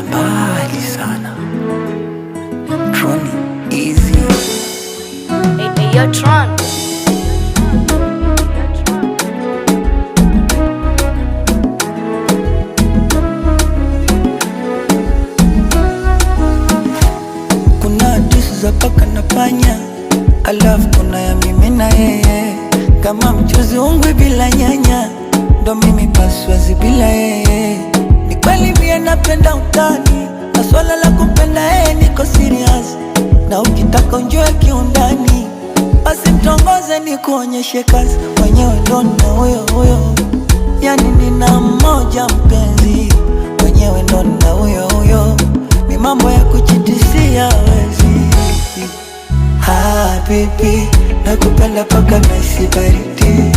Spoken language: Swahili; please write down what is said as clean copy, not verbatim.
Mbali sana. Troni easy. Hey, hey, yo, Tron. Kuna hadithi za paka na panya, alafu kuna ya mimi na yeye. Kama mchuzi ungwe bila nyanya, ndo mimi paswazi bila yeye. Ni kweli mie napenda utani, na swala la kumpenda yeye niko serious. Na ukitaka unjue kiundani, basi mtongoze ni kuonyeshe kazi. Mwenyewe ndo na huyo huyo, yani nina mmoja mpenzi, mwenyewe ndo na huyo huyo. Ni mambo ya kuchitisia wezi. Ah, baby, nakupenda paka naisi baridi.